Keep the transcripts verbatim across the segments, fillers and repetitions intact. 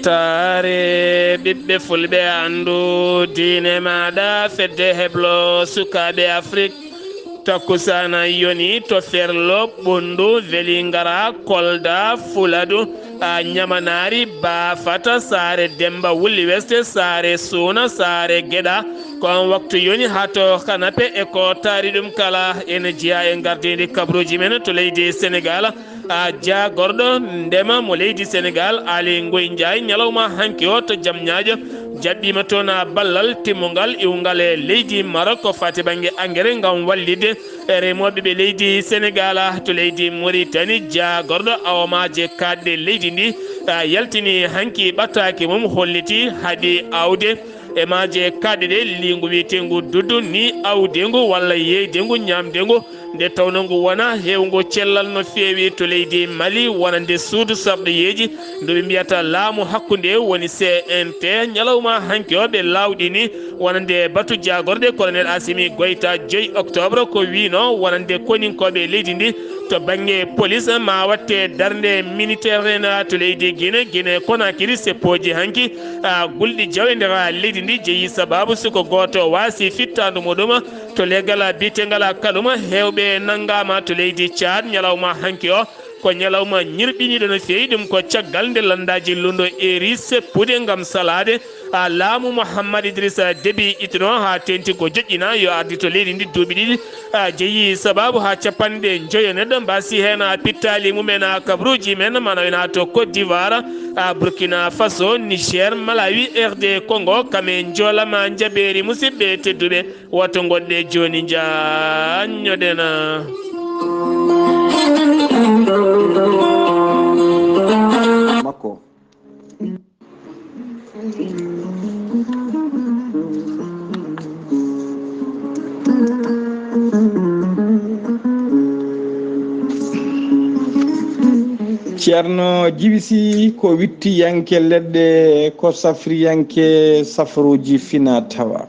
Taare ɓiɓɓe fulɓe anndu diine maaɗa fedde heblo sukaaɓe Afrik. Takkusaana yoni to Ferlo, Ɓunndu, Veliingara, Kolda, Fuladu, a Ñamanaari, Baafata, Saare Demmba, Wulli Weste, Saare Suuna, Saare Geɗa. Ko on waktu yoni haa to Kanape e ko taari ɗum kala. Ene jeyaa e ngardiindi kabaruuji men to leydi Senegaal. A jaagorɗo ndema mo leydi Senegaal, Aly Ngouille Ndiaye, ñalawma hanki o to Jamñaajo, jaɓɓiima toon ballal timmungal iwngal e leydi Maroc ko faati bannge engrais ngam wallitde e remooɓe ɓe leydi Senegaal. To leydi Mauritanie, jaagorɗo awamaaje kaaɗɗe leydi ndi, a yaltini hanki ɓattaake mum, holliti haɗi aawde e maaje kaaɗɗe ɗe liingu wiyeteengu Dudu ni, awdeengu walla yeeydeengu, ñaamdeengu, nde tawnoo ngu wona heewngu cellal no feewi to leydi Mali, wonande suudu sarɗiyeeji ndu ɓe mbiyata laamu hakkunde, woni C N T. Ñalawma hanki o ɓe laawɗini wonande batu jaagorɗe Colonel Assimi Goïta, joy octobre, ko wiynoo wonande koninkooɓe leydi ndi to bannge police ma waɗte darnde militaire en to leydi Guinée, Guinée Conakry, seppooji hanki, a, gulɗi jawe nder leydi ndi jeyi sabaabu suko gooto waasi fittaandu muɗum. To leggal biyeteegal Kaluma, heewɓe nanngaama to leydi Tchad ñalawma hanki o. Ko ñalawma ñirɓiniiɗo no feewi, ɗum ko caggal nde lanndaaji lunndo eri seppude ngam salaade, a, laamu Mohammad Idrissa Déby Itno haa teeŋti ko joƴƴina yo ardi to leydi ndi duuɓi ɗiɗi, a, jeyi sabaabu haa capanɗe njoyo neɗɗo mbaasi heen, a, pittaali mumen, a, kabaruuji men, mana wona to Côte d'Ivoire, a, Burkina Faso, Niger, Malawi, R D Congo, kam e njoolama njabeeri musidɓe tedduɓe. Woto ngoɗɗe jooni njaanñoɗen. Makko. Ceerno Jibi Si ko wittiyanke leɗɗe, ko safriyanke safruuji fina tawa.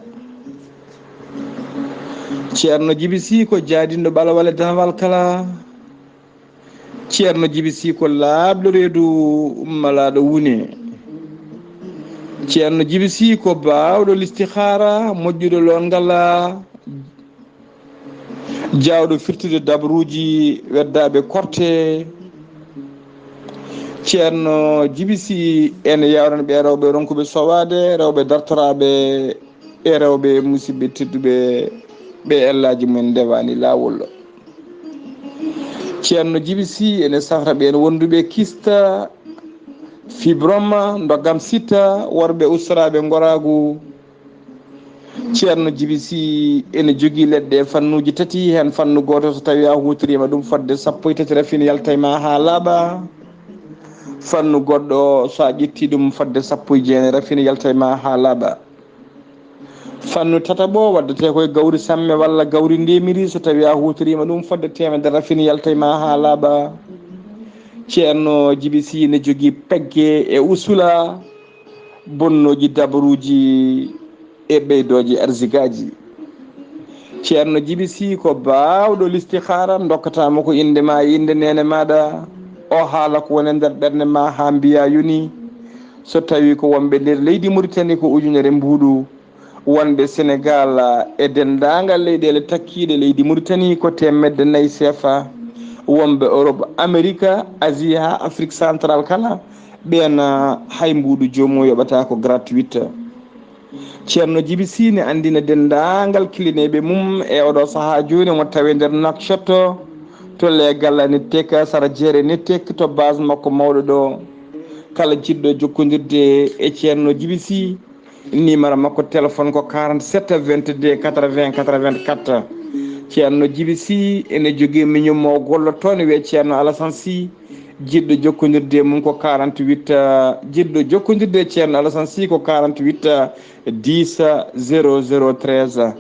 Ceerno Jibi Si ko jaadinɗo ɓalawal e danawal kala. Ceerno Jibi Si ko laaɓɗo reedu malaaɗo wune. Ceerno Jibi Si ko baawɗo listihaara, moƴƴuɗo loongal, jaawɗo firtude dabruuji weddaaɓe korte. Ceerno Jibi Si ene yawrana ɓe rewɓe ronkuɓe sowaade, rewɓe dartoraaɓe e rewɓe musidɓe tedduɓe ɓe ellaaji mumen ndewaani laawol. Ceerno Jibi Si ene safra ɓeen wonduɓe kista, fibroma, ndoggam sitta, worɓe ustoraaɓe ngoraagu. Ceerno Jibi Si ene jogii leɗɗe e fannuuji tati, heen fannu gooto so tawii a huutoriima ɗum fodde sappo e tati rafin yalta e ma haa laaɓa. Fannu goɗɗo so a ƴettii ɗum fodde sappo e jeenayi rafin yalta e ma haa laaɓa. Fannu tataɓo waddetee ko e gawri samme walla gawri ndemiri, so tawii a huutoriima ɗum fodde teemedere rafin yalta e ma haa laaɓa. Ceerno Jibi Si ne jogii pegge e usula, bonnooji dabaruuji e ɓeydooji arzikaaji. Ceerno Jibi Si ko baawɗo listihaara, ndokkataa mo ko innde ma e innde neene maaɗa, o haala ko woni e nder ɓernde ma haa mbiyaa yoni. So tawii ko wonɓe nder leydi Muritani ko ujunere mbuuɗu, wonɓe Senegaal e denndaangal leyɗeele takkiiɗe leydi Muritani ko teemedde nayi seefa, wonɓe Europe, Amerika, Asie haa Afrik Central kala, ɓeen hay mbuuɗu joomum yoɓataa ko gratuite. Ceerno Jibi Si ne anndina denndaangal kilineeɓe mum e oɗo sahaa jooni omo tawee nder Nouakchott to leegal Nittek, sara jeere Nittek to base makko mawɗo ɗo. Kala jiɗɗo jokkondirde e Ceerno Jibi Si, numéro makko téléphone ko quarante-sept vingt-deux quatre-vingts quatre-vingt-quatre. Ceerno Jibi Si ene jogii miñum mo gollotoo ne wiyee Ceerno Alasan Si. Jiɗɗo jokkondirde e mum ko quarante-huit, eh, jiɗɗo jokkondirde e Ceerno Alasan Si ko quarante-huit, eh, dix, eh, zéro zéro treize.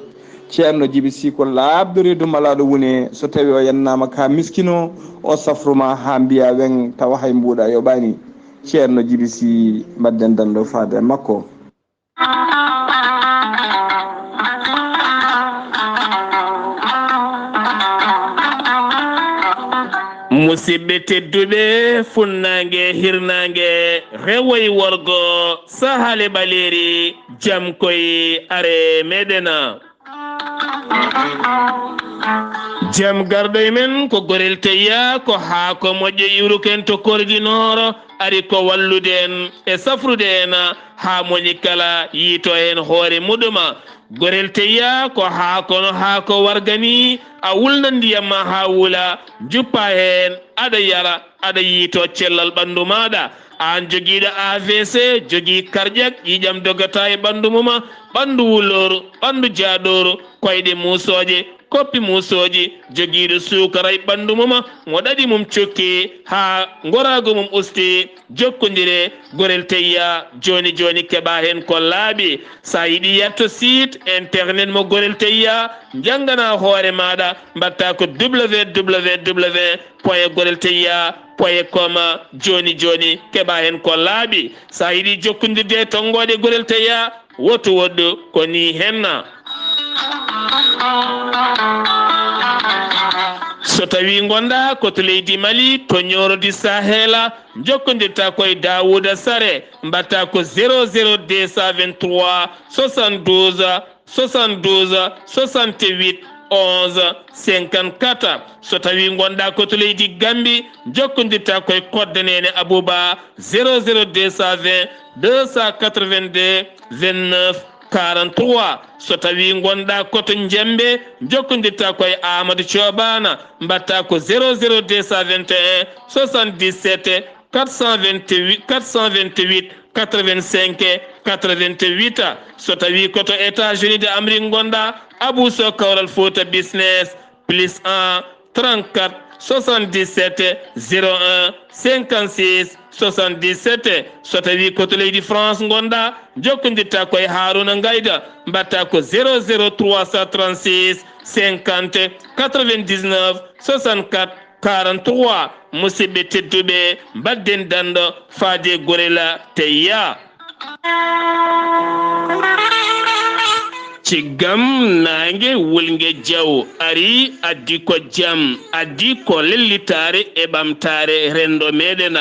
Ceerno Jibi Si ko laaɓɗo reedu malaaɗo wune, so tawii o yennaama ka miskino, o safru ma haa mbiyaa weŋ, tawa hay mbuuɗa yoɓaani. Ceerno Jibi Si, mbaɗden dando faade e makko. Musidɓe tedduɓe, funnaange, hirnaange, rewo e worgo, sahaale ɓaleeri, jam koy are meɗen. Jam garɗo e men ko Gorel Teyya, ko haako moƴƴo iwruken to Kordi Nooro, ari ko wallude en e safrude en haa moni kala yiito heen hoore muɗuma. Gorel Teyya ko haako no haako warga ni, a wulna ndiyam ma haa wula, njuppa heen, aɗa yara, aɗa yiito cellal ɓanndu maaɗa. Aan jogiiɗo A V C, jogii karƴak, ƴiiƴam dogata e ɓanndu mum, ɓanndu wulooru, ɓanndu jaaɗooru, koyɗe muusooje, koppi muusooji, jogiiɗo suukara e ɓanndu mum, mo ɗaɗi mum cukki haa ngoraagu mum usti, jokkondire Gorel Teyya jooni jooni, keɓa heen ko laaɓi. So a yiɗi yetto site internet mo Gorel Teyya, njanngana hoore maaɗa, mbaɗta ko www point gorel teyya point com. Jooni jooni, keɓa heen ko laaɓi. So a yiɗi jokkondirde e tonngooɗe Gorel Teyya, woto woɗɗu ko ni henna. So tawi ngonɗa ko to leydi Mali, to Nioro du Sahel, jokkondirta koye Daouda Sare, mbaɗta ko zéro zéro deux cent vingt-trois soixante-douze soixante-douze soixante-huit onze cinquante-quatre. So tawi ngonɗa ko to leydi Gambi, jokkondirta koye Kodde Neene Abouba, zéro zéro deux cent vingt deux cent quatre-vingt-deux vingt-neuf quarante-trois. So tawi ngonɗa ko to Njembe, jokkondirta koye Amadou Thioban, mbaɗta ko zéro zéro deux cent vingt et un soixante-dix-sept quatre cent vingt-huit, quatre cent vingt-huit quatre-vingt-cinq quatre-vingt-huit. So tawi ko to États-Unis de Amérique ngonɗa, Abou Sow Kawral Fouta Business, plus un trente-quatre soixante-dix-sept zéro un cinquante-six soixante-dix-sept. So tawi ko to leydi France ngonɗa, jokkondirta koye Harouna Ngayda, mbaɗta ko zéro zéro trois cent trente-six cinquante quatre-vingt-dix-neuf soixante-quatre quarante-trois. Musidɓe tedduɓe, mbadden dando faade Gorel Teyya. Ciggam naange wulnge jaw ari, addi ko jam, addi ko lellitaare e ɓamtaare renndo meɗen.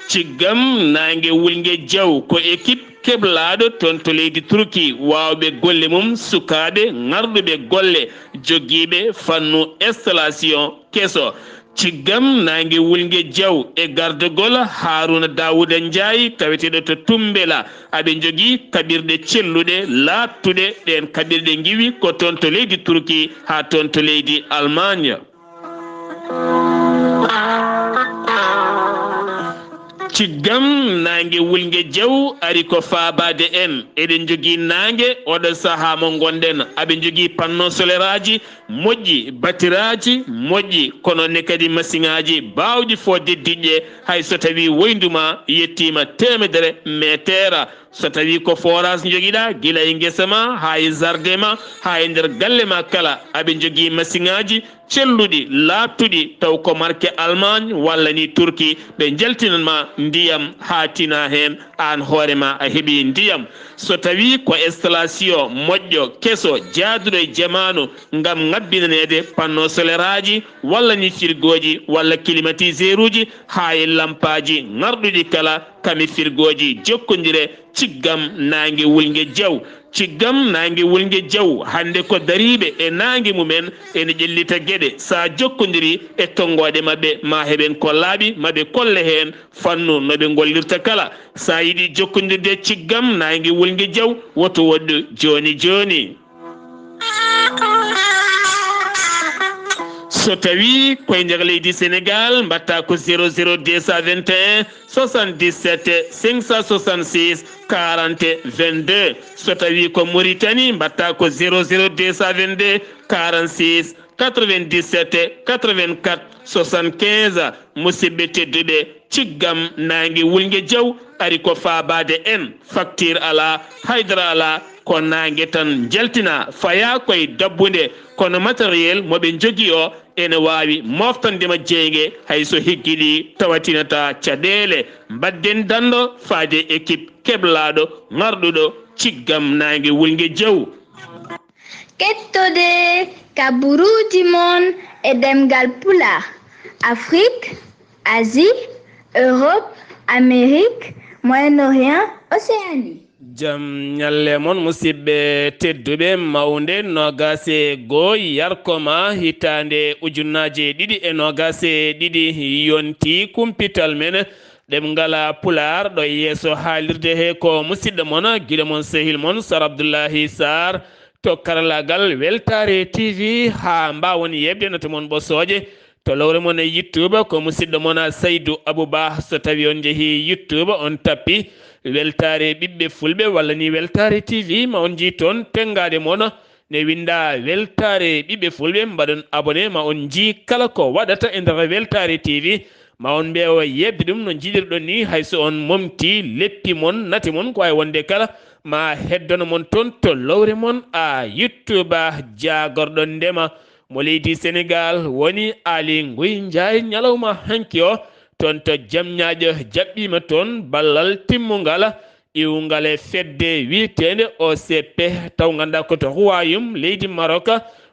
Ciggam naange wulnge jaw ko équipe keblaaɗo toon to leydi Turki, waawɓe golle mum, sukaaɓe ŋarɗuɓe golle, jogiiɓe fannu installation keso. Ciggam naange wulnge jaw e gardagol Haaruna Daawuda Njaay, taweteeɗo to Tumbela. Aɓe njogii kaɓirɗe celluɗe, laaɓtuɗe. Ɗeen kaɓirɗe ngiwi ko toon to leydi Turki haa toon to leydi Allemagne. Ciggam naange wulnge jaw ari ko faabaade en. Eɗen njogii naange oɗo sahaa mo ngonɗen. Aɓe njogii panneau solaire aji moƴƴi, batiraaji moƴƴi, kono ne kadi masiŋaaji baawɗi fodde diƴƴe, hay so tawii woyndu ma yettiima teemedere meeteer. So tawii ko forage njogiɗaa, gila e ngesa ma, haa e jardin ma, haa e nder galle ma kala, aɓe njogii masiŋaaji celluɗi, laaɓtuɗi, taw ko marque Allemagne walla ni Turki, ɓe njaltinan ma ndiyam haa tina heen, aan hoore ma a heɓii ndiyam. So tawii ko installation moƴƴo, keso, jaaduɗo e jamaanu ngam ŋabbinaneede panneau solaire aji, walla ni firgooji, walla climatiseur uji, haa e lampaaji ŋarɗuɗi kala, kami firgooji jokkondire, ciggam naange wulnge jaw. Ciggam naange wulnge jaw, hannde ko dariiɓe e naange mumen ene ƴellita geɗe. So a jokkondirii e tonngooɗe maɓɓe, ma heɓen ko laaɓi, ma ɓe kolle heen fannu no ɓe ngollirta kala. So a yiɗi jokkondirde e ciggam naange wulnge jaw, woto woɗɗu jooni jooni. So tawii koye nder leydi Senegaal, mbaɗta ko zéro zéro deux cent vingt et un soixante-dix-sept cinq cent soixante-six quarante vingt-deux. So tawii ko Mauritanie, mbaɗta ko zéro zéro deux cent vingt-deux quarante-six quatre-vingt-dix-sept quatre-vingt-quatre soixante-quinze. Musidɓe tedduɓe, ciggam naange wulnge jaw ari ko faabaade en. Facture alaa, haydara alaa, ko naange tan njaltinaa, fayaa koye dabbunde, kono matériel mo ɓe njogii o ene waawi mooftande ma jeynge, hay so higgiɗi tawatinataa caɗeele. Mbaɗden danndo faade équipe keblaaɗo ŋarɗuɗo ciggam naange wulnge jaw. Kettode kaburuuji mon e ɗemngal Pulaar. Afrique, Asie, Europe, Amérique, Moyen-Orient, Océanie. Jam ñalle mon, musidɓe tedduɓe. Mawnde noogaas e goo yarkoma hitaande ujunnaje ɗiɗi e noogaas e ɗiɗi yonti kumpital men ɗemngal Pulaar ɗo yeeso haalirde he ko musidɗo mon, giɗo mon, sehil mon, Sar Abdullahi Sar to karalaagal Weltaare T V. Haa mbaawon yeeɓde nate mon ɓosooje to lowre mon e YouTube, ko musidɗo mon Saydu Abuba. So tawi on njehi YouTube, on tappi Weltaare Ɓiɓɓe Fulɓe walla ni Weltaare T V, ma on njii toon tenngaade mon ne winnda Weltaare Ɓiɓɓe Fulɓe, mbaɗon abonné ma on njii kala ko waɗata e nder Weltaare T V, ma on mbeewa yeeɓde ɗum no njiɗirɗon ni. Hay so on momti leppi mon, nate mon, ko ay wonde kala ma heddono mon toon to lowre mon a YouTube. Jaagorɗo ndema mo leydi Senegaal woni Aali Nguy Njaay. Ñalawma hanki o toon to Jamñaaƴo jaɓɓiima toon ballal timmungal iwngal e fedde wiyeteende O C P, taw nganndaa ko to Royaume leydi Maroc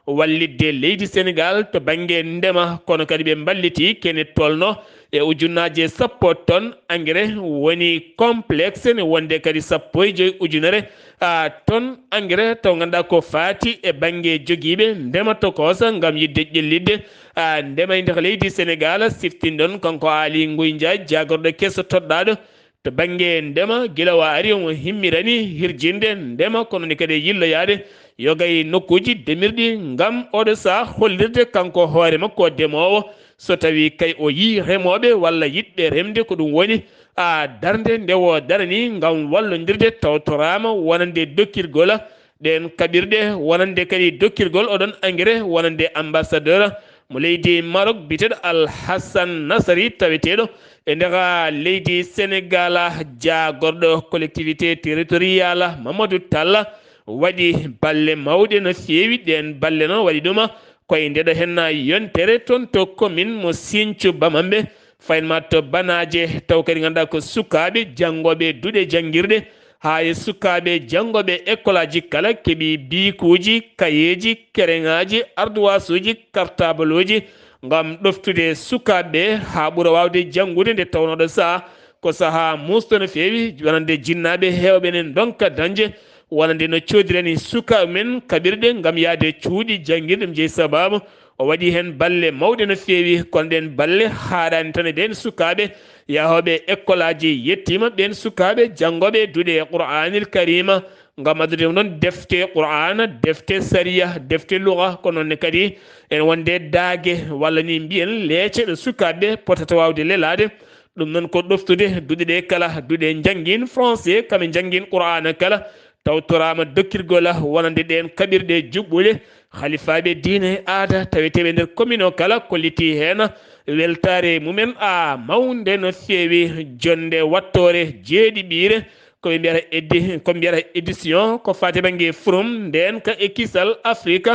wallitde leydi Senegaal to bannge ndema, kono kadi ɓe mballiti kene tolno e ujunnaaje sappo tonnes engrais woni complexe, ne wonde kadi sappo e joy ujunere a tonnes engrais taw nganndaa ko faati e bannge jogiiɓe ndema tokoosa ngam yiɗde ƴellitde a ndema e nder leydi Senegaal. Siftinɗon kanko Aali Nguy Njaay, jaagorɗo keso toɗɗaaɗo to bannge ndema, gila o ari omo himmirani hirjinde ndema, kono ne kadi e yilloyaade yoga e nokkuuji demirɗi ngam oɗo saha hollirde kanko hoore makko demoowo, so tawi kay o yii remooɓe walla yiɗɓe remde ko ɗum woni a darnde nde o darani ngam wallondirde tawtoraama wonande dokkirgol ɗeen kaɓirɗe, wonande kadi dokkirgol oɗon engrais wonande ambassadeur mo leydi Maroc biyeteeɗo Al Hassan Nasri, taweteeɗo e nder leydi Senegaal. Jaagorɗo collectivité territoriale Mamadou Tall waɗi balle mawɗe no feewi. Ɗeen balle noon waɗi ɗum koye ndeɗo henna yontere toon to commune mo Sinthiou Bamambé, fayin ma to Banaaje, taw kadi ngannduɗaa ko sukaaɓe janngooɓe duɗe janngirɗe haa e sukaaɓe janngooɓe ekkolaaji kala keɓi biikuuji, kayeeji, kereŋaaji, arduwaasuuji, kartaabaluuji ngam ɗoftude sukaaɓe ɓe haa ɓura waawde janngude, nde tawnoo ɗo saha ko saha muusɗo no feewi, wonande jinnaaɓe heewɓe ne ndonka dañde wonande no coodirani sukaaɓe men kaɓirɗe ngam yahde cuuɗi janngirɗe. Ɗum jeyi sabaabu o waɗi heen balle mawɗe no feewi, kono ɗeen balle haaɗaani tan e ɓeen sukaaɓe yahooɓe ekkolaaji, yettiima ɓeen sukaaɓe janngooɓe duɗe Qur'aanil Kariima ngam addude ɗum ɗoon defte Qur'aana, defte sariya, defte luga, kono noon ne kadi ene wonde daage walla ni mbiyen leece ɗo sukaaɓe ɓe potata waawde lelaade. Ɗum noon ko ɗoftude duɗe ɗe kala, duɗe njanngin français, kame njanngin Qur'aana kala, tawtoraama dokkirgol wonande ɗeen kaɓirɗe juɓɓuɗe. Halifaaɓe diine e aada taweteeɓe nder commune o kala kollitii heen weltaare mumen a mawnde no feewi. Jonnde wattoore jeeɗiɓiire ko ɓe mbiyata édi-, ko ɓe mbiyata édition ko faati bannge forum ndeen ka e kisal Afrique,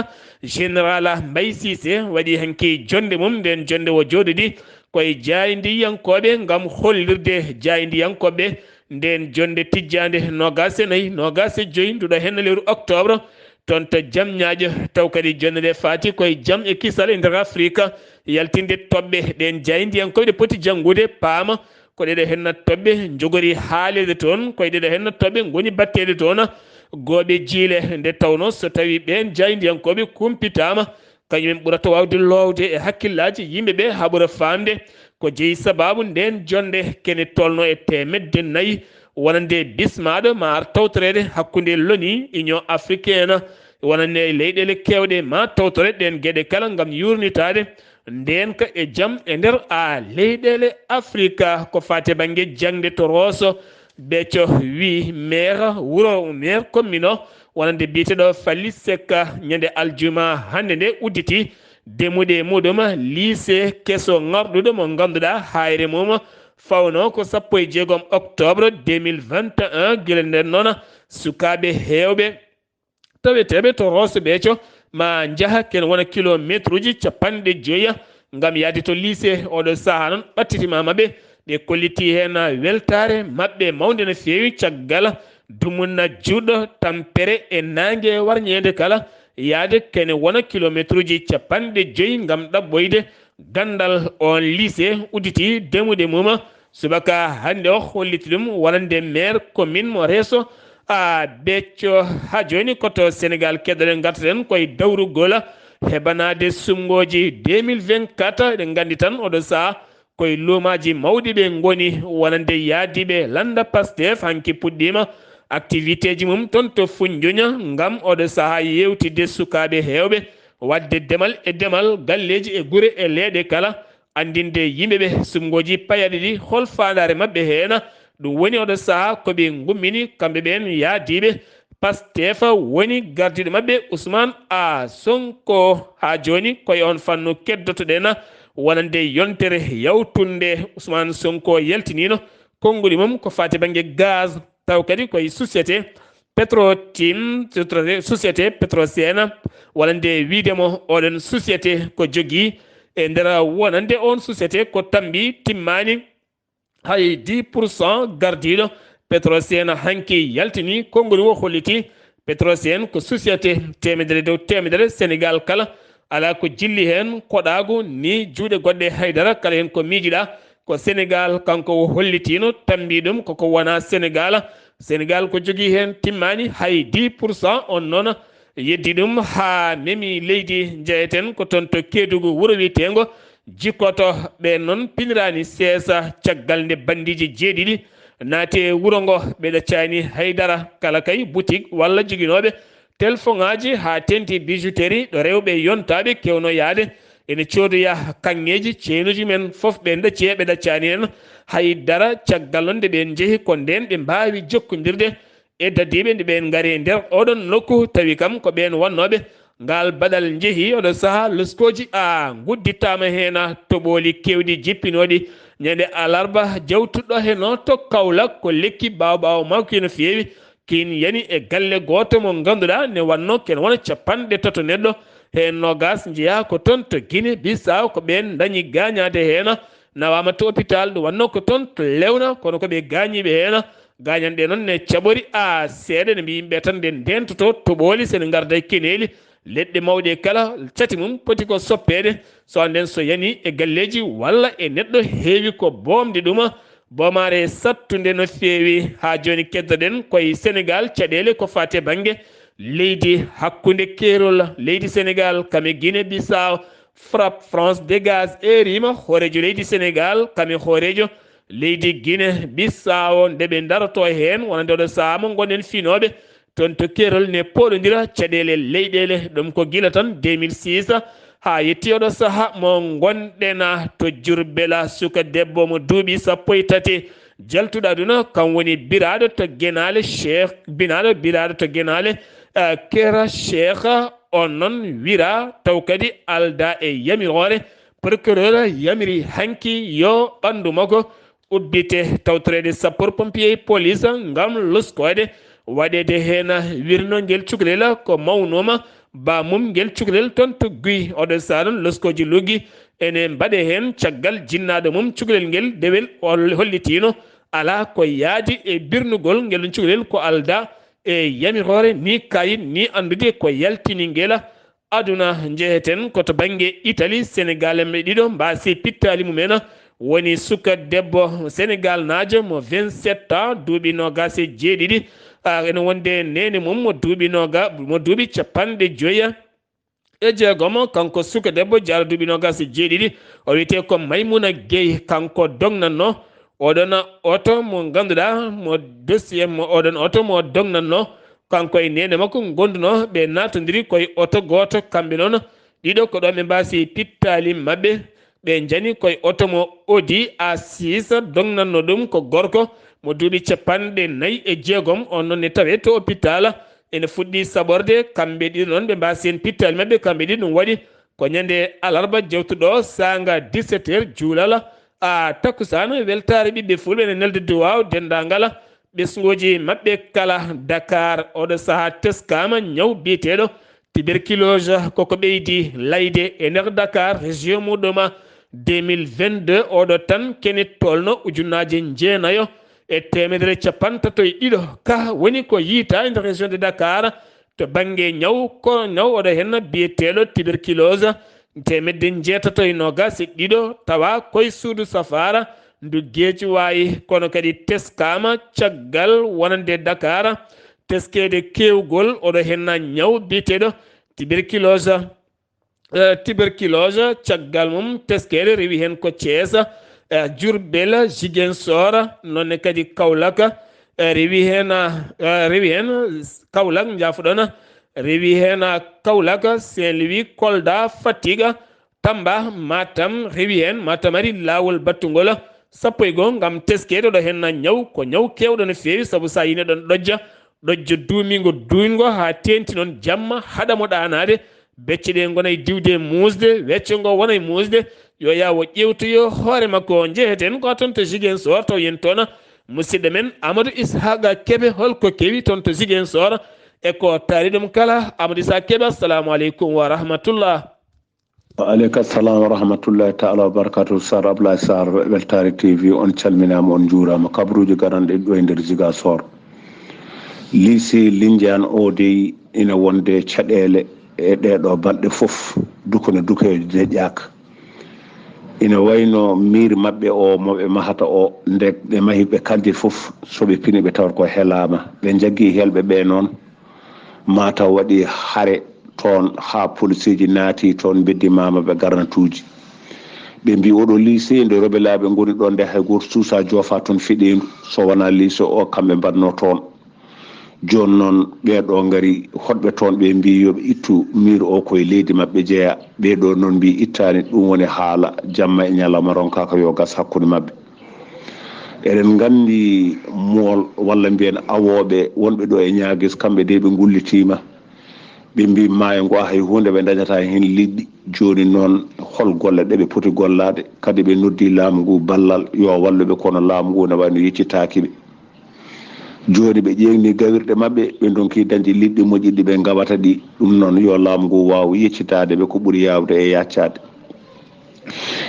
général Mbaye Cissé waɗi hanki jonnde mum. Ndeen jonnde o jooɗodi koye jaayndiyankooɓe ngam hollirde jaayndiyankooɓe ndeen jonnde tijjaande noogaas e nayi, noogaas e joy nduɗo heen lewru octobre, toon to Jamñaaƴo. Taw kadi jonnde nde faati koye jam e kisal e nder Afrique, yaltinde toɓɓe ɗeen jaayndiyankooɓe ɗe poti janngude, paama ko ɗeɗo henna toɓɓe njogori haaleede toon, koye ɗeɗo henna toɓɓe ngoni batteede toon gooɓe jiile. Nde tawnoo so tawii ɓeen jaayndiyankooɓe kumpitaama, kañum en ɓurata waawde loowde e hakkillaaji yimɓe ɓe haa ɓura faamde ko jeyi sabaabu ndeen jonnde kene tolnoo e teemedde nayi wonande bismaaɗo ma ar tawtoreede hakkunde loni, Union africaine, wonande leyɗeele keewɗe ma tawtore ɗeen geɗe kala ngam yuurnitaade ndeenka e jam e nder a leyɗeele Afrika. Ko faati e bannge jaŋde to Rooso Becco wi maire wuro, maire commune o wonande biyeteeɗo Fally Seck, ñande aljuma hannde nde udditi demuɗe muɗum lycée keso ŋarɗuɗo mo ngannduɗaa haayre mum fawnoo ko sappo e jeegom octobre deux mille vingt et un. Gila nden noon sukaaɓe heewɓe taweteeɓe to Rooso Becco ma njaha ken wona kilomeetruuji capanɗe joyi ngam yahde to lycée. Oɗo sahaa noon ɓattitimaama ɓe, ɓe kolliti heen weltaare maɓɓe mawnde no feewi caggal dumunna juutɗo tampere e naange warñeende kala yahde kene wona kilomeetruuji capanɗe joyi ngam ɗaɓɓoyde ganndal on lycée udditi demude mum subaka hannde o, holliti ɗum wonande maire commune mo Reso a Becco. Ha jooni ko to Sénégal keɗoɗen, ngartoɗen koye dawrugol heɓanaade suɓngooji deux mille vingt-quatre. Eɗen nganndi tan oɗo saha koye luumaaji mawɗi ɓe ngoni, wonande yaadiiɓe lannda Pastef hanki puɗɗiima activité ji mum toon to Foundiougne ngam oɗo saha yewtidde sukaaɓe heewɓe waɗde demal e demal, galleeji e gure e leeɗe kala, anndinde yimɓe ɓe suɓngooji payaɗi ɗi, hol faandaare maɓɓe heen. Ɗum woni oɗo saha ko ɓe ngummini kamɓe ɓeen yaadiiɓe Pastef woni gardiiɗo maɓɓe Ousmane a Sonko. Ha jooni koye on fannu keddotoɗen wonande yontere yawtunde. Ousmane Sonko yaltiniino konnguli mum ko faati bannge gaz, taw kadi koye société Petrotim, société Petrosen, wonande wiide mo oɗon société ko jogii e nder wonande on société ko tambi timmaani. Hay dix pour cent gardiiɗo Petrosen hanki yaltini konngol o holliti Petrosen ko société teemedere dow teemedere Sénégal kala, alaa ko jilli heen koɗaagu ni juuɗe goɗɗe haydara, kala heen ko miijiɗaa ko Sénégal. Kanko o hollitiino tambi ɗum koko wona Sénégal. Sénégal ko jogii heen timmaani hay dix pour cent, on noon yeddi ɗum haa memi leydi. Njeyeten ko toon to Keedugu, wuro wiyeteengo Jikkoto. Ɓeen noon piniraani seesa caggal nde banndiiji jeeɗiɗi naati e wuro ngo, ɓe ɗaccaani hay dara. Kala kay butik walla joginooɓe telefoŋaaji haa teeŋti bijouterie ɗo rewɓe yontaaɓe keewno yahde, ene coodoya kaŋŋeeji, ceenuuji men fof ɓe ɗacci, ɓe ɗaccaani heen hay dara. Caggal noon nde ɓeen njehi ko ndeen ɓe mbaawi jokkondirde e dadiiɓe nde ɓeen ngari e nder oɗon nokku, tawi kam ko ɓeen wonnooɓe ngaal baɗal njehi. Oɗo saha loskooji a nguddittaama heen, toɓooli keewɗi jippinooɗi ñande alarba jawtuɗo heno to Kaolack, ko lekki baawo-baawo makko no feewi. Kiin yani e galle gooto mo ngannduɗaa ne wannoo ken wona capanɗe tato neɗɗo, heen noogaas njeyaa ko toon to Guinée Bissau, ko ɓeen ndañi gaañaade heen, nawaama to hôpital, ɗum wannoo ko toon to Lewna, kono ko ɓe gaañiiɓe heen. Gaañanɗe noon ne caɓori a seeɗa, ne mbiyi yimɓe tan nde ndeentoto toɓooli, sene ngarda e keneeli, leɗɗe mawɗe kala, cati mum poti ko soppeede, so annden so yani e galleeji walla e neɗɗo heewi ko boomde ɗum. Boomaare sattunde no feewi. Haa jooni keddoɗen koye Sénégal, caɗeele ko faati e bannge leydi hakkunde keerol, leydi Sénégal kam e Guinée Bissau. Frappe France Dégage eeriima hooreejo leydi Sénégal kam e hooreejo leydi Guinée Bissau nde ɓe ndaroto heen, wonande oɗo sahaa mo ngonɗen finooɓe toon to keerol ne pooɗondira caɗeele leyɗeele. Ɗum ko gila tan deux mille six haa yetti oɗo sahaa mo ngonɗen to Jurbel. Suka debbo mo duuɓi sappo e tati jaltuɗo aduna, kam woni biraaɗo to Genaale, Cheikh Binaaɗo, biraaɗo to Genaale, eh, Kera Cheikh. On noon wira taw kadi alda e yamiroore. Procureur yamiri hanki yo ɓanndu makko ubbite. Tawtoreede sapeur pompier police ngam loskoode waɗeede heen wirnongel cukalel ko mawnuma ba mum ngel cukalel toon to Guy. Oɗo sahaa noon loskooji luggi ene mbaɗe heen caggal jinnaaɗo mum cukalel ngel dewel hollitiino alaa ko yaadi e birnugol ngel cukalel ko alda e yamiroore ni kayit ni anndude ko yaltini ngel aduna. Njeheten ko to bannge Italie, Sénégal en ɓe ɗiɗo mbaasi pittaali mumen. Woni suka debbo Sénégal naajo mo vingt-sept ans, duuɓi noogaas e jeeɗiɗi. Ah, ene wonde neene mum mo duuɓi nooga-, mo duuɓi capanɗe joya e jeegom. Kanko suka debbo jaara duuɓi noogaas e jeeɗiɗi. O wiyetee ko Maymuna Gueye, kanko dognatno oɗon oto mo ngannduɗaa mo dossier mo, oɗon oto mo dognatno. Kanko e neene makko ngonduno, ɓe naatondiri koye oto gooto, kamɓe noon ɗiɗo ko ɗo ɓe mbaasi pittaali maɓɓe. Ɓe njani koye oto mo Audi A six, dognatno ɗum ko gorko mo duuɓi capanɗe nayi e jeegom. On noon ne tawee to hôpital, ene fuɗɗi saɓorde. Kamɓe ɗiɗo noon ɓe mbaasi heen pittaali maɓɓe, kamɓe ɗiɗo. Ɗum waɗi ko ñande alarba jawtuɗo saanga dix-sept heures, juulal a takkusaan. Weltaare ɓiɓɓe fulɓe ene nelda duwaaw denndaangal ɓesnguuji maɓɓe kala. Dakar, oɗo sahaa teskaama ñaw biyeteeɗo tuberculose koko ɓeydi layde e nder Dakar, région muɗum. Deux mille vingt-deux, oɗo tan kene tolno ujunnaaje jeenayo e teemedere capantato e ɗiɗo ka woni ko yiita e nder région de Dakar. To bannge ñaw, ko ñaw oɗo henna biyeteeɗo tuberculose, teemedde njeetato e noogaas e ɗiɗo, tawa koye suudu safaara ndu Geejuwaayi, kono kadi teskaama caggal wonande Dakar teskeede keewgol oɗo henna ñaw biyeteeɗo tuberculose. Eh, tuberculose, caggal mum teskeede rewi heen ko Thiès, eh, Diourbel, Ziguinchor, noon ne kadi Kaolack, eh, rewi heen, eh, rewi heen Kaolack, njaafoɗon, rewi heen, ah, Kaolack, Saint-Louis, Kolda, Fatick, Tamba, Matam, rewi heen. Matam ari laawol battungol sappo e goo ngam teskeede ɗo heen na ñaw, ko ñaw keewɗo no feewi, sabu so a yii neɗɗo no ɗojja, ɗojjo duumiingo duuñgo haa teeŋti noon jamma haɗa mo ɗaanaade. Becce ɗe ngona e diwde e muusde, wecco ngo wona e muusde, yo yawo ƴeewtoyo hoore makko. Njeheten ko toon to Ziguinchor, taw yen toon musidɗo men Amadou Ishaqa Kebe, holko kewi toon to Ziguinchor? E ko taari ɗum kala, Amadou Ishaqa Kebe, assalamu aleykum wa rahmatullah. Wa aleyka salam wa rahmatullahi taala wa barakatuh. Sar Ablaye Sar, Weltare T V, on calminaama, on njuuraama. Kabaruuji garanɗe ɗo e nder Ziguinchor. Lycée Lindiane o dey ina wonde caɗeele e ɗeeɗo balɗe fof, duko no dukoyo deƴƴaaka. Ina wayno miir maɓɓe o mo ɓe mahata o, nde ɓe mahi ɓe kanti fof, so ɓe pini ɓe tawata ko helaama. Ɓe njaggi helɓe ɓe noon, mataw waɗi hare toon haa polisiiji naati toon, mbeddi mama ɓe garnatuuji. Ɓe mbi oɗo lycée nde robelaaɓe ngoni ɗon nde hay gooto suusa joofa toon fiɗeendu, so wonaa lycée o kamɓe mbaɗno toon. Jooni noon ɓee ɗo ngari hoɗɓe toon, ɓe mbi yo ɓe ittu miir o koye leydi maɓɓe jeya. Ɓee ɗo noon mbi ittaani, ɗum woni haala jamma e ñalawma ronkaaka yo gas hakkunde maɓɓe. Eɗen nganndi mool walla mbiyen awooɓe wonɓe ɗo e Ñaagis, kamɓe de ɓe ngullitiima. Ɓe mbi maayo ngo hay huunde ɓe ndañata heen liɗɗi. Jooni noon hol golle ɗe ɓe poti gollaade? Kadi ɓe noddi laamu ngu ballal yo wallu ɓe, kono laamu ngu ne wayno yeccitaaki ɓe. Jooni ɓe ƴeeŋni gawirɗe maɓɓe, ɓe ndonki dañde liɗɗi moƴƴi ɗi ɓe ngawata ɗi. Ɗum noon yo laamu ngu waaw yeccitaade ɓe ko ɓuri yaawde e yaccaade.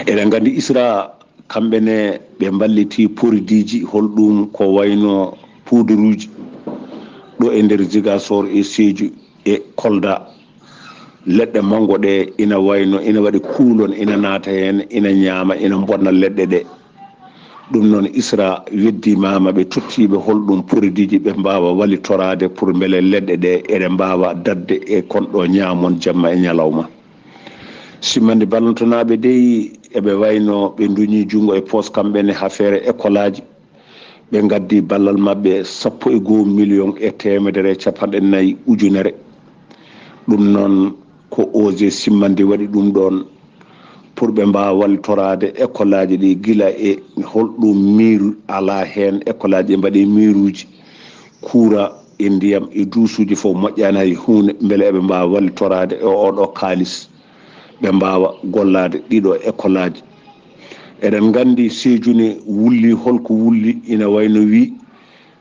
Eɗen nganndi ISRA, kamɓe ne ɓe mballiti poridiiji, holɗum ko wayno puuduruuji ɗo e nder Ziguinchor e Sédhiou e Kolda. Leɗɗe manngo ɗe ina wayno, ina waɗi kuulon, ina naata heen, ina ñaama, ina mbonna leɗɗe ɗe. Ɗum noon, ISRA weddimaama ɓe tottiiɓe holɗum poridiiji ɓe mbaawa wallitoraade pour mbele leɗɗe ɗe eɗe mbaawa daɗde e kon ɗo ñaamon jamma e ñalawma. Simmandi ballantonaaɓe dey, eɓe wayno ɓe nduñi junngo e poos kamɓe ne haa feere ekolaaji. Ɓe ngaddi ballal maɓɓe sappo e goo miliyoŋ e teemedere e capanɗe nayi ujunere. Ɗum noon ko O G simmandi waɗi ɗum ɗoon, pour ɓe mbaawa wallitoraade ekolaaji ɗi gila e holɗum miiru alaa heen, ekolaaji ɗi mbaɗi miiruuji, kuura e ndiyam e duusuuji fof moƴƴaani hay huunde, mbele eɓe mbaawa wallitoraade e oɗo kaalis, ɓe mbaawa gollaade ɗiɗo ekolaaji. Eɗen nganndi Sédhiou ne wulli, holko wulli, ina wayno wi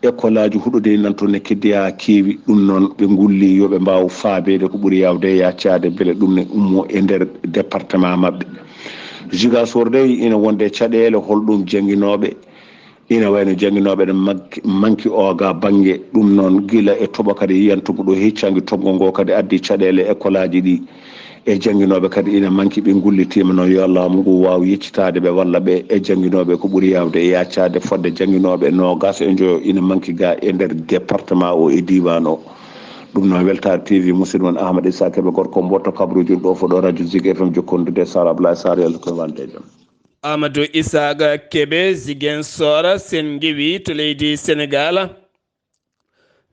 ekolaaji huɗo dey nan toon ne keddi haa keewi. Ɗum noon ɓe ngulli yo ɓe mbaaw faabeede ko ɓuri yaawde e yaccaade, mbele ɗum ne ummo e nder département maɓɓe. Ziguinchor dey ina wonde caɗeele, holɗum jannginooɓe, ina wayno jannginooɓe ne manki, manki o ga bannge. Ɗum noon gila e toɓo kadi yantugo ɗo heccangi toggo ngo kadi addi caɗeele ekolaaji ɗi. E jannginooɓe kadi ina manki, ɓe ngullitiima noon yo laamu ngu waaw yeccitaade ɓe walla ɓe e jannginooɓe ko ɓuri yaawde e yaccaade fodde jannginooɓe noogaas e njoyo ina manki ga e nder département o e diiwaan o. Ɗum noon Weltaare T V, musidɗo mon Ahmad Issa Kebe, gorko Mboto, kabaruuji ɗo fof ɗo radio Zik F M jokkondude Sara Ablaye Sara, yalla ko wonde e jam. Amadou Isaaga Kebe, Ziguinchor, sen ngewi to leydi Senegal.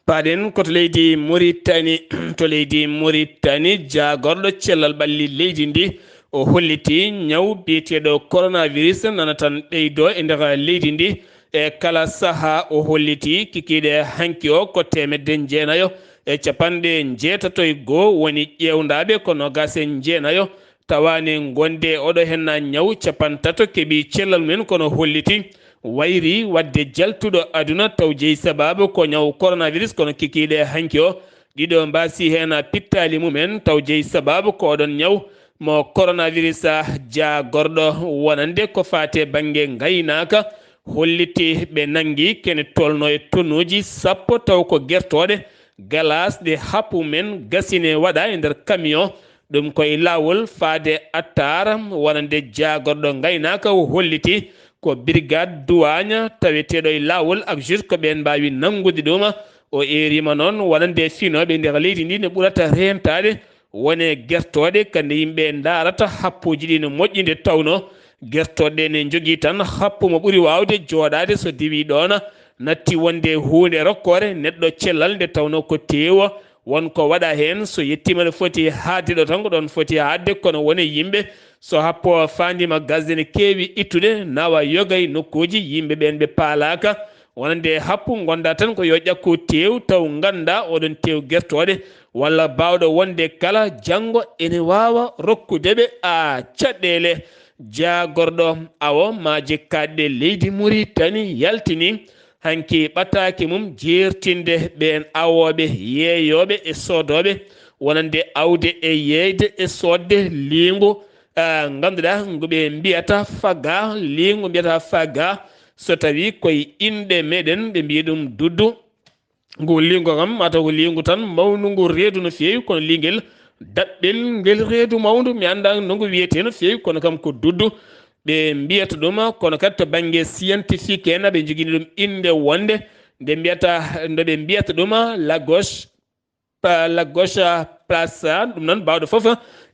Paaɗen ko to leydi Muritani. To leydi Muritani, jaagorɗo cellal ɓalli leydi ndi, o holliti ñaw biyeteeɗo coronavirus nana tan ɓeydo e nder leydi ndi. E kala saha o holliti kikiiɗe hanki o ko teemedde jeenayo e capanɗe njeetato e goo woni ƴeewndaaɓe, ko noogaas e jeenayo tawaani ngonde oɗo henna ñaw, capantato keɓi cellal mumen, kono holliti wayri wadde jaltuɗo aduna taw jeyi sababu ko ñaw coronavirus, kono kikiiɗe hanki o ɗiɗo mbaasi heen pittaali mumen taw jeyi sababu ko oɗon ñaw mo coronavirus. Jaagorɗo wonande ko faate bannge ngaynaaka holliti ɓe nanngi kene tolno e tonnuuji sappo taw ko gertooɗe galaas ɗe happu men gasine waɗa e nder camion. Ɗum ko e laawol faade attaara wonande jaagorɗo ngaynaaka o holliti ko brigade douane taweteeɗo e laawol ak juge ko ɓeen mbaawi nanngude ɗum. O eeriima noon wonande finooɓe nder leydi ndi no ɓurata reentaade wone gertooɗe, kadi yimɓe ndaarata happuuji ɗi no moƴƴi nde tawnoo gertooɗe ɗe ne njogii tan happu mo ɓuri waawde jooɗaade so diwii ɗoon natti wonde huunde rokkoore neɗɗo cellal nde tawnoo ko teewo won ko waɗa heen, so yettiima no foti haaɗde ɗo tan ko ɗoon foti haaɗde, kono wone yimɓe so happo faandiima gasde ne keewi ittude nawa yoga e nokkuuji yimɓe ɓeen ɓe paalaaka. Wonande happu ngonda tan ko yo ƴakku teew taw ngannda oɗon teew gertooɗe walla baawɗo wonde kala janngo ene waawa rokkude ɓe a caɗeele. Jaagorɗo awo maaje kaaɗɗe leydi Muritani yaltini hanki ɓataake mum jeertinde ɓeen awooɓe, yeeyooɓe e soodooɓe wonande awde e yeeyde e soodde liingu, ah, ngannduɗaa ngu ɓe mbiyata faga, liingu mbiyata faga, so tawii koye inɗe meɗen ɓe mbiya ɗum duddu. Ngu liingu kam, mataw ko liingu tan mawndu ngu reedu no feewi, kono liingel daɓɓel ngel reedu mawndu, mi anndaa no ngu wiyetee no feewi, kono kam ko duddu ɓe mbiyata ɗum, kono kadi to bannge scientifique en, aɓe njogini ɗum innde wonde nde mbiyata, nde ɓe mbiyata ɗum la gauche, pa-, la gauche place, ɗum noon baawɗo fof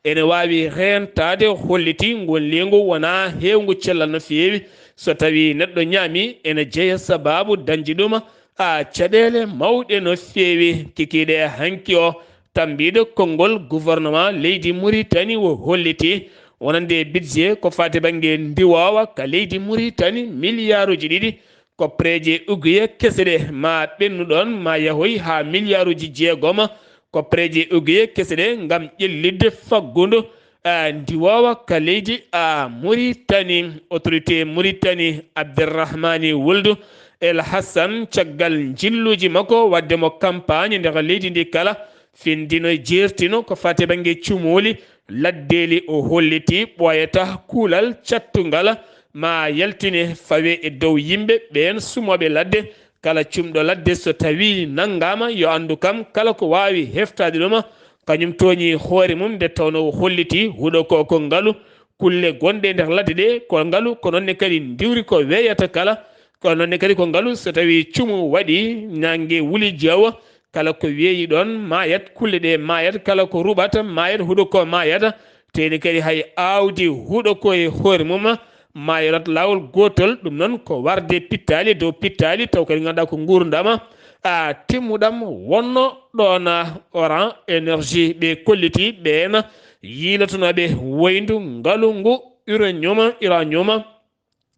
ene waawi reentaade, holliti ngu liingu wonaa heewngu cellal no feewi. So tawii neɗɗo ñaami, ene jeya sabaabu dañde ɗum, a, caɗeele mawɗe no feewi. Kikiiɗe hanki o, tambiiɗo konngol gouvernement leydi Muritani o holliti wonande budget ko faati bannge ndiwoowa ka leydi Muritani miliyaaruuji ɗiɗi. Koppareeje ugiye kese ɗe ma ɓennu ɗoon ma yahoy haa miliyaaruuji jeegom. Koppareeje ugiye kese ɗe ngam ƴellitde faggudu, a, ndiwoowa ka leydi, a, Muritani. Autorité Muritani Abderrahmani Wuldu El Hassan caggal njilluuji makko waɗde mo campagne nder leydi ndi kala findino jeertino ko faati bannge cumooli laddeeli o holliti ɓooyata kuulal cattungal ma yaltine fawe e dow yimɓe ɓeen sumooɓe ladde. Kala cumɗo ladde so tawii nanngaama yo anndu kam kala ko waawi heftaade ɗum kañum tooñi hoore mum nde tawnoo o holliti huɗo ko ko ngalu. Kulle gonɗe e nder ladde ɗe ko ngalu, ko noon ne kadi ndiwri ko weeyata kala. Ko noon ne kadi ko ngalu so tawii cumu waɗi naange wuli jeewo, kala ko weeyi ɗoon maayat, kulle ɗe maayat, kala ko ruɓata maayat, huɗo ko maayata. Teeni kadi hay aawdi huɗo ko e hoore mum maayorat laawol gootol. Ɗum noon ko warde pittaali dow pittaali, taw kadi ngannduɗaa ko nguurndam, a, timmuɗam wonno ɗoon. Orange Énergie ɓe kolliti ɓeen yiilotonooɓe woyndu ngalu ngu uranium, uranium,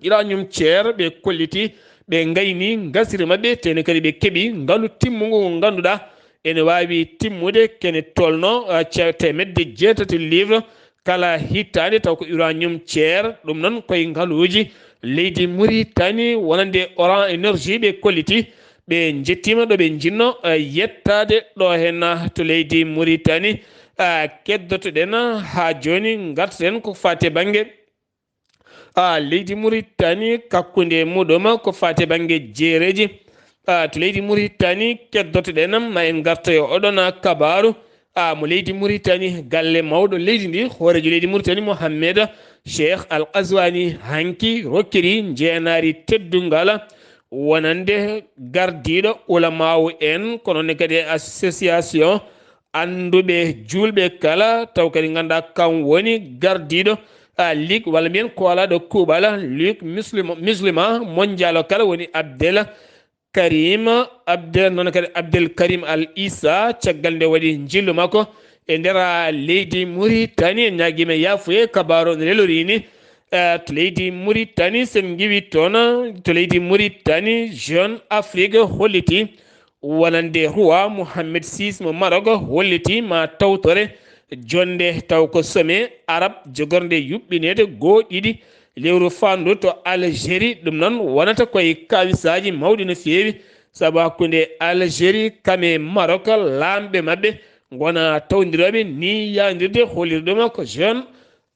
uranium ceer ɓe kolliti ɓe ngayni ngasiri maɓɓe, teeni kadi ɓe keɓi ngalu timmungu ngu ngannduɗaa ene waawi timmude kene tolno, a, ce-, teemedde jeetati livre kala hitaande, taw ko uranium ceer. Ɗum noon koye ngaluuji leydi Muritani wonande Orange Énergie ɓe kolliti. Ɓe njettiima ɗo ɓe njinno, a, yettaade ɗo heen, a, to leydi Muritani. A, keddoto-ɗen haa jooni, ngarten ko faati e bannge, a, leydi Muritani, kakkunde muɗum ko faati e bannge jeereeji. A, to leydi Muritani, keddoto-ɗen, ma en ngarto e oɗon kabaaru. A, mo leydi Muritani, galle mawɗo leydi ndi, hooreejo leydi Muritani, Mohammed Cheikh Al Qazwani, hanki rokkiri njeenaari teddungal wonande gardiiɗo ulamaawu en, kono ne kadi association annduɓe juulɓe kala, taw kadi ngannduɗaa kam woni gardiiɗo, a, ligue, walla mbiyen koolaaɗo kuuɓal, ligue muslima, musulman mondial o kala, woni Abdel Karim, Abdel, noon kadi Abdel Karim Al Issa, caggal nde waɗi njillu makko e nder, a, leydi Muritani, en ñaagiima yaafuye, kabaaru on relorii ni, a, to leydi Muritani, sen ngiwi toon, to leydi Muritani, Jeune Afrique holliti wonande roi Mohammed six mo Maroc holliti ma tawtore jonnde, taw ko sommet arab jogornde yuɓɓineede goo ɗiɗi lewru faandu to Algérie. Ɗum noon wonata koye kaawisaaji mawɗi no feewi, sabu hakkunde Algérie kam e Maroc, laamɓe maɓɓe ngona tawndirooɓe ni yaandirde, holliri ɗum ko Jeune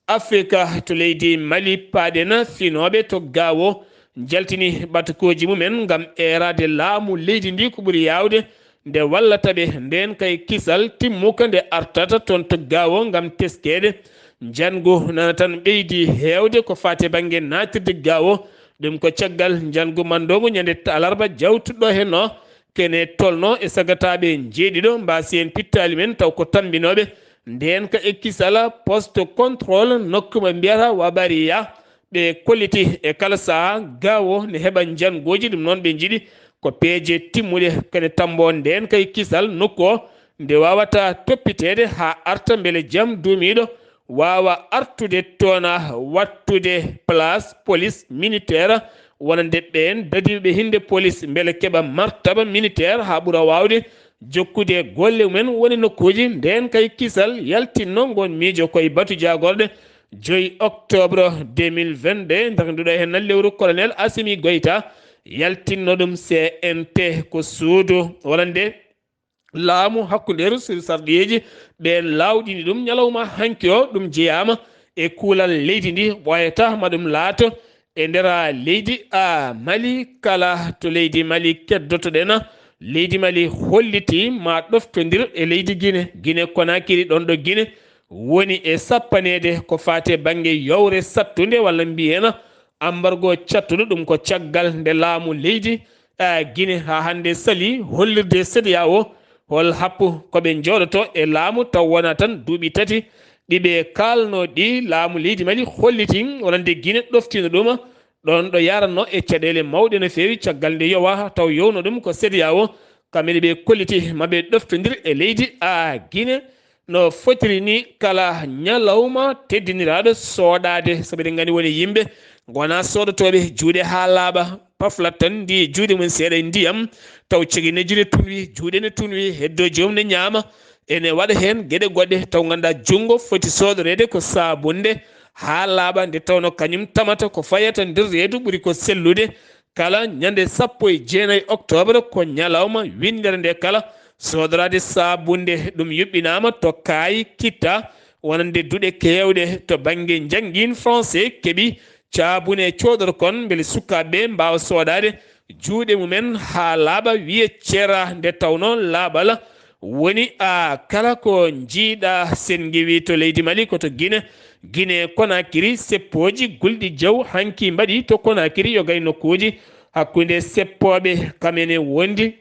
Afrique. To leydi Mali, paaɗen finooɓe to Gaawo njaltini batakooji mumen ngam eeraade laamu leydi ndi ko ɓuri yaawde, nde wallata ɓe. Ndeen kay kisal timmuka nde artata toon to Gaawo ngam teskeede. Njanngu nana tan ɓeydi heewde ko faati e bannge naatirde Gaawo. Ɗum ko caggal njanngu manndoongu ñande alarba jawtuɗo heen o. Kene tolno e sagataaɓe njeeɗiɗo mbaasi en pittaali men taw ko tammbinooɓe. Ndeen ka e kisala poste contrôle nokku mo mbiyata Wabariya. Ɓe kolliti e kala saha Gaawo ne heɓa njannguuji, ɗum noon ɓe njiɗi ko peeje timmuɗe kene tambo ndeen kay kisal nokku o nde waawata toppiteede haa arta mbele jam duumiiɗo waawa artude toona wattude place police militaire wonande ɓeen dadiiɓe hinde police mbele keɓa martaba militaire haa ɓura waawde jokkude golle mumen woni nokkuuji. Ndeen kay kisal yaltinno ngoon miijo koye batu jaagorɗe joyi octobre deux mille vingt-deux, ndarduɗo heen nan lewru colonel Assimi Goïta yaltinno ɗum C N T ko suudu wonande laamu hakkundeeru sur sarɗiyeeji. Ɓeen laawɗini ɗum ñalawma hanki o, ɗum jeyaama e kuulal leydi ndi, ɓooyata ma ɗum laato e nder leydi a Mali kala to leydi Mali keddotoɗen. Leydi Mali holliti ma ɗoftondir e leydi Gine, Gine Konakiri ɗoon ɗo Gine woni e sappaneede ko faati e bannge yowre sattunde walla mbiyen ambargo cattuɗo. Ɗum ko caggal nde laamu leydi, eh, Gine haa hannde sali hollirde C E D E A O hol happu ko ɓe njooɗoto e laamu taw wona tan duuɓi tati ɗi ɓe kaalno ɗi laamu leydi Mali holliti wonande Gine ɗoftino ɗum ɗoon ɗo yaranno e caɗeele mawɗe no feewi caggal nde yowa taw yowno ɗum ko C E D E A O. Kamɓe ne ɓe kolliti ma ɓe ɗoftondir e leydi a Gine no fotiri ni kala ñalawma teddiniraaɗo sooɗaade. Sabu eɗen nganndi woni yimɓe ngona sooɗotooɓe juuɗe haa laaɓa, paflat tan ndi juuɗe mum seeɗa e ndiyam, taw cegi ne juuɗe tunwi, juuɗe ne tunwi, heddo joom ne ñaama. Ene waɗa heen geɗe goɗɗe taw ngannduɗaa junngo foti soodoreede ko saabunde haa laaɓa, nde tawno kañum tamata ko fayata nder reedu ɓuri ko sellude. Kala ñande sappo e jeenayi octobre ko ñalawma winndere nde kala soodoraade saabunde. Ɗum yuɓɓinaama to Kaayi Kitta wonande duɗe keewɗe to bannge njanngiin français keɓi caabune coodorkon mbele sukaaɓe ɓe mbaawa soodaade juuɗe mumen haa laaɓa wiye ceera nde tawno laaɓal woni a kala ko njiiɗa. Sen ngiwi to leydi Mali ko to Gine, Gine Konakiri seppooji gulɗi jaw hanki mbaɗi to Konakiri yo gay nokkuuji hakkunde seppooɓe kamene wondi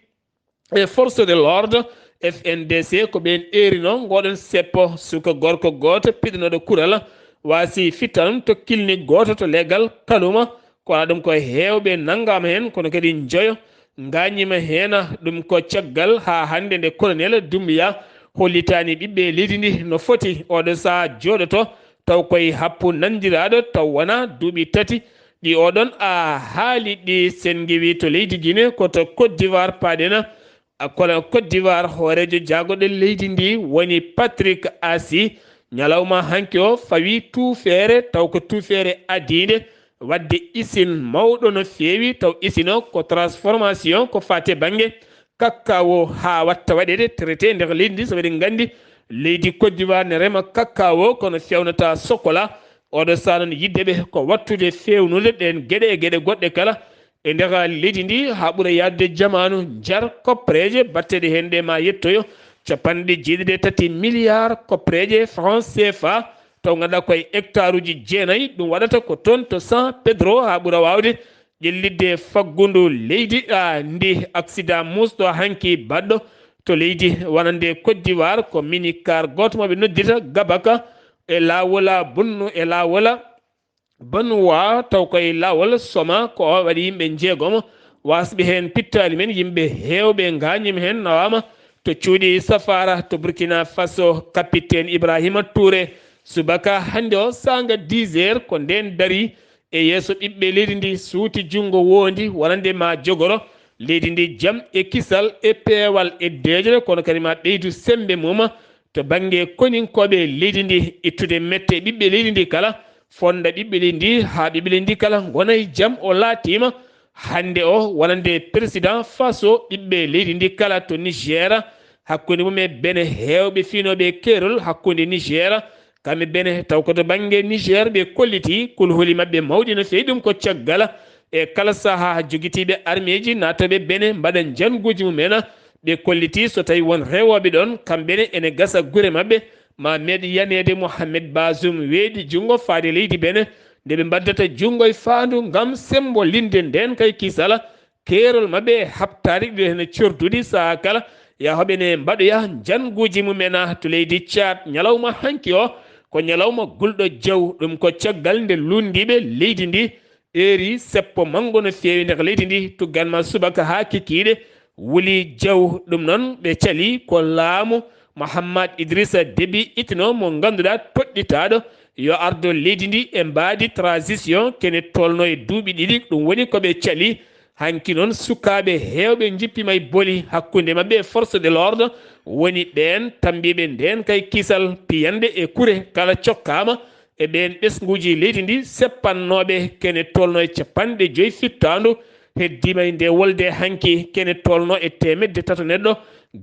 e force de l'ordre F N D C ko ɓeen eerino ngoɗon seppo suka gorko gooto piɗanoɗo kural waasi fittanum to kilni gooto to legal Kaluma. Kono ɗum ko heewɓe nanngaama heen kono kadi njoyo ngaañiima heen. Ɗum ko caggal haa hannde nde colonel Dumbiya hollitaani ɓiɓɓe leydi ndi no foti oɗo saha jooɗoto taw koye happu nanndiraaɗo taw wona duuɓi tati ɗi oɗon a haali ɗi. Sen ngiwi to leydi Gine ko to Côte d'Ivoire paaɗen. A kono Côte d'Ivoire hooreejo jaagoɗo leydi ndi woni Patrick Asi ñalawma hanki o fawi tuufeere taw ko tuufeere adiinde waɗde usine mawɗo no feewi taw usine o ko transformation ko faate bannge kakkawo haa watta waɗeede traité nder leydi ndi sabu eɗen nganndi leydi Côte d'Ivoire ne rema kakkawo kono fewnata sokola. Oɗo saha noon yidde ɓe ko wattude fewnude ɗeen geɗe e geɗe goɗɗe kala e nder leydi ndi haa ɓura yadude jamaanu njar koppereeje batteɗe heen ɗe ma yettoyo capanɗe jeeɗiɗi e tati milliard koppereeje franc C F A taw ngannduɗaa koye hectare uji jeenayi ɗum waɗata ko toon to San Pedro haa ɓura waawde ƴellitde faggundu leydi a ndi. Accident musɗo hanki baɗɗo to leydi wonande Côte d'Ivoire ko minicar gooto mo ɓe noddita Gabaka e laawol a Bunnu e laawol a Banwa taw koye laawol Soma ko o waɗi yimɓe njeegomo wasɓe heen pittaali men yimɓe heewɓe ngaañima heen nawaama to cuuɗi safaara to Burkina Faso. Capitaine Ibrahima Touré subaka hannde o saanga dix heures ko ndeen darii e yeeso ɓiɓɓe leydi ndi suuti junngo woondi wonande ma jogoro leydi ndi jam e kisal e peewal e deeƴre kono kadi ma ɓeydu semmbe mum to bannge koninkooɓe leydi ndi ittude mette ɓiɓɓe leydi ndi kala fonda ɓiɓɓe leydi ndi haa ɓiɓɓe leydi ndi kala ngona e jam o laatiima hannde o wonande président Faso ɓiɓɓe leydi ndi kala to Niger hakkunde mum e Benin heewɓe fiinooɓe keerol hakkunde Niger kamɓe Benin taw ko to bannge Niger ɓe kolliti kulhuli maɓɓe mawɗi no feewi ɗum ko caggal e kala sahaa jogitiiɓe armeeji naatooɓe Benin mbaɗa njannguuji mum en Ɓe kolliti so tawi won rewooɓe ɗon, kamɓe ne ene gasa gure maɓɓe, ma meeɗ yaneede Mohamed Bazoum weeɗi junngo faade leydi Benin, nde ɓe mbaddata junngo e faandu ngam sembolinde ndeen kay kisala, keerol maɓɓe e haɓtaade ɗiɗo hene corduɗi sahaa kala, yahooɓe ne mbaɗoya njannguuji mum en to leydi Tchad. Ñalawma hanki o ko ñalawma gulɗo jaw, ɗum ko caggal nde lunndiiɓe leydi ndi eeri seppo manngo no feewi nder leydi ndi, tuggan ma subaka haa kikiiɗe. Wuli jaw, ɗum noon ɓe cali ko laamu Mahamat Idrissa Déby itno mo ngannduɗaa toɗɗitaaɗo yo ardo leydi ndi e mbaadi transition kene tolno e duuɓi ɗiɗi. Ɗum woni ko ɓe cali. Hanki noon sukaaɓe heewɓe njippima e boli hakkunde maɓɓe e force de l'ordre, woni ɓeen tambiiɓe ndeen kay kisal piyanɗe e kure kala cokkaama e ɓeen ɓesnguuji leydi ndi seppannooɓe kene tolno e capanɗe joyi fittaandu. Heddiima e nde wolde hanki kene tolno e teemedde tato neɗɗo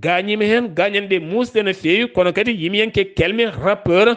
gaañiima heen gaañanɗe muusɗe no feewi, kono kadi yimiyanke kelme rappeur